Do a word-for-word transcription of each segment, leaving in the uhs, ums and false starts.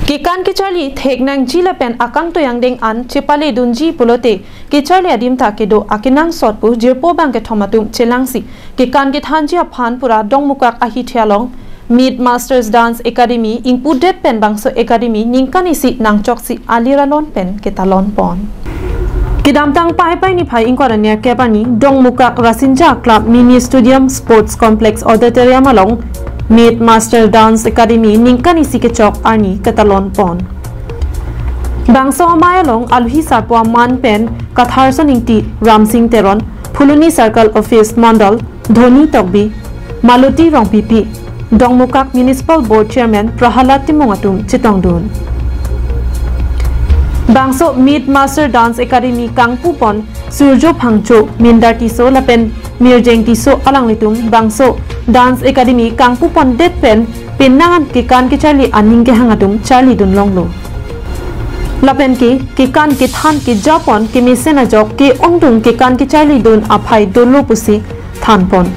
Kekan kecharli theknangji lapen akangtui angdeng an chepaledunji pulote kecharli adim ta kedo akenangsot pu jirpo bangkethom atum chelangsi kekan kethanji aphan pura Dongmukak ahithi along Meet Masters Dance Academy ingpudet pen bangso academy ningkan isi nangchoksi alir alon pen ketalon pon. Kedamtang Paipai niphai ingkoi ra nerkep arni Dongmukak Rasinja Club Mini Stadium Sports Complex Auditorium along Meet Master Dance Academy ningkan isi kechok arni ketalon pon. Bangso amei along aluhi sarpo aman pen Katharson Ingti, Ramsing Teron, Phuloni Circle Office Mondol, Dhoni Tokbi, Maloti Rongpipi, Dongmukak Municipal Board Chairman Prahalad Timung atum chetongdun. Bangso Meet Master Dance Academy kangpupon Surjo Phangcho, Mindar Tisso lapen Mirjeng Tisso alanglitum bangso Dance Academy kangpupondet pen penang an kekan kecharli aning kehang atum charlidun longlo. Lapen ke kekan kethan kejapon kemesen ajok ke-ongdung kekan kecharlidun aphai dolo pusi thanpon.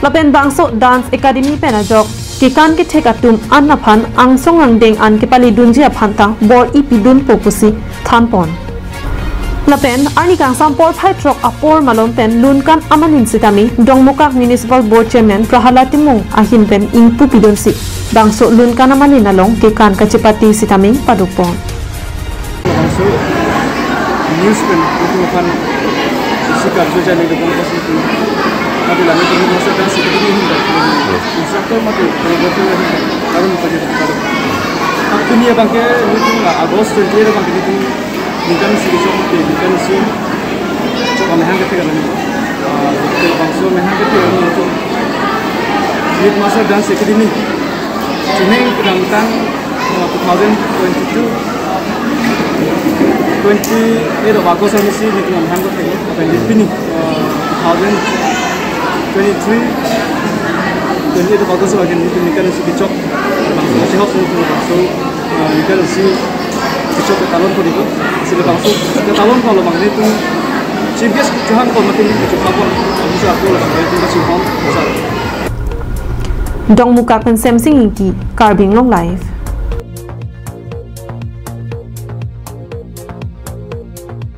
Lapen bangso Dance Academy pen ajok kekan kethek atum an aphan angsong angdeng an kepaledunji aphan ta bor-i pidunpo pusi thanpon. Lapen arni kangsam porphai throk apor malom pen lunkan amalin sitame Dongmukak Municipal Board Chairman Prahalad Timung ahin pen ingpu pidunsi bangso lunkan amalin along kekan kachepate sitame padukpon. Laso news pen itu kan isi karjo jani dukung kasi itu. Mati lami itu masa kan si itu ini. Instructor mati kalau betul kan. Karena mati itu. Aku ni abang ke itu August twenty abang ke itu. Ningkan isi kechok mati, ningkan isi chok amehang kethek kan. Ah, kalau bangso amehang kethek kan itu. Meet Master Dance Academy. Chineng kedamtang, uh, two thousand twenty-two, twenty-eight of August arni si ningkan amehang kethek, apa yang pini, uh, two thousand twenty-three, twenty-eight of August lagi ningkan isi kechok. Bangso si house ningkan bangso, uh, ningkan isi kechok ketalon pon itu. Sila bangso ketalon kalau bang ini tu chief guest Johan pon mati kechok kapon. Bisa aku lah itu masih home. Dongmukak pen Semsing Ingti, Karbi Anglong Live.